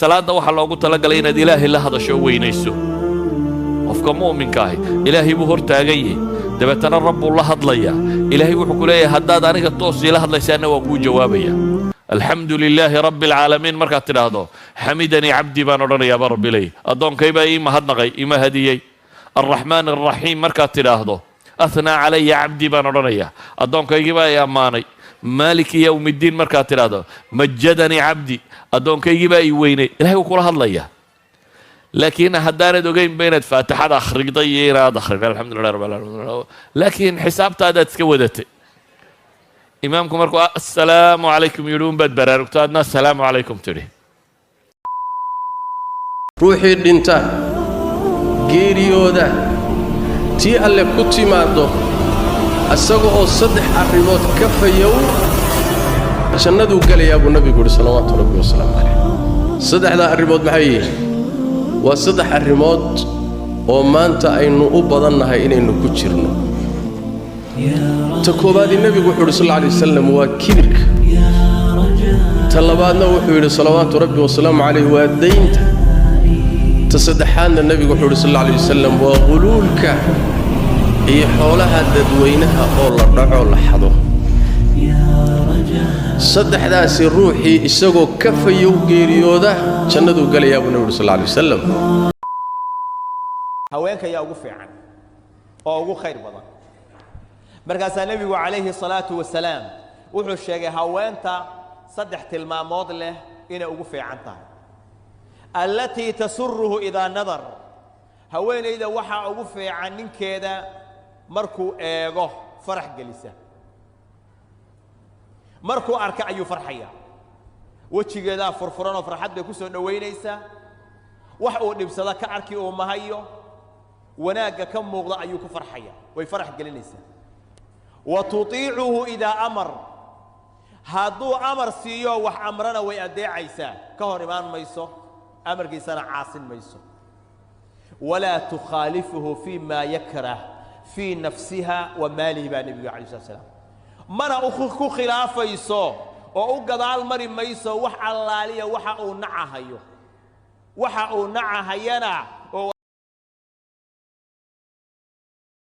Salaadda waxaa loogu talagalay inaad Ilaahay la hadasho, weynayso. Qofka mu'minka ahi Ilaahay buu hor taagan yahay, dabeetana Rabbuu la hadlayaa. Ilaahay wuxuu ku leeyahay: "Haddaad aniga toos iila hadlaysaanna, waan kuu jawaabaya." "Alxamdu lilaahi rabbi alcaalamiin" markaad tidhaahdo, "Xamidanii cabdii" baan odhanayaaba Rabbi leeyahy, addoonkay baa ii mahadnaqay, ima hadiyey. "Alraxmaan alraxiim" markaad tidhaahdo, "Athnaa calaya cabdii" baan odhanayaa, addoonkaygii baa i ammaanay. "Maaliki yowmi ddiin" markaad tidhaahdo, "Majadanii cabdi", addoonkaygii baa ii weynay. Ilahay wuu kula hadlayaa, laakiin haddaanad ogeynba inaad Faatixada akhriday iyo inaad akhriday "Alxamdulilah rabbil caalamiin", laakiin xisaabtaadaad iska wadatay, imaamku markuu "Assalaamu calaykum" yidhi unbaad baraarugto, adna "Assalaamu calaykum" tidhi. Ruuxii dhinta, geeriyooda, tii Alle ku timaaddo isaga oo saddex arrimood ka fayow, jannaduu gelayaa buu Nabigu yidhi, salawaatu Rabbi wasalaamu calayh. Saddexdaa arrimood maxay yihiin? Waa saddex arrimood oo maanta aynu u badannahay inaynu ku jirno. Ta koowaadii, Nebigu wuxuu yidhi sal alla alay wasalam, waa kibirka. Ta labaadna wuxuu yidhi, salawaatu Rabbi wasalaamu calayh, waa daynta. Ta saddexaadna nebigu wuxuu yidhi sal alla alay wasalam, waa ghuluulka iyo xoolaha dadweynaha oo la dhaco, la xado. Saddexdaasi ruuxii isagoo ka fayow geeriyooda, jannaduu gelayaa buu nebigu yidhi sal alla alay wasalam. Haweenka ayaa ugu fiican oo ugu khayr badan. Markaasaa Nebigu calayhi salaatu wasalaam wuxuu sheegay haweenta saddex tilmaamood leh inay ugu fiican tahay: allatii tasuruhu idaa nadar, haweenayda waxaa ugu fiican ninkeeda markuu eego farax gelisa. Markuu arka ayuu farxaya, wejigeedaa furfuranoo farxad bay ku soo dhowaynaysaa. Wax uu dhibsado ka arki uu mahayo, wanaagga ka muuqda ayuu ku farxaya, way farax gelinaysaa. Wa tutiicuhu idaa amar, hadduu amar siiyo, wax amrana, way addeecaysaa, ka hor imaan mayso, amarkiisana caasin mayso. Walaa tukhaalifuhu fii ma yakrah fii nafsiha wa maalihi, baa Nebigu alay slat slam. Mana ku khilaafayso oo u gadaal mari mayso wax allaaliya waxa uu nacahayo, waxa uu nacahayana.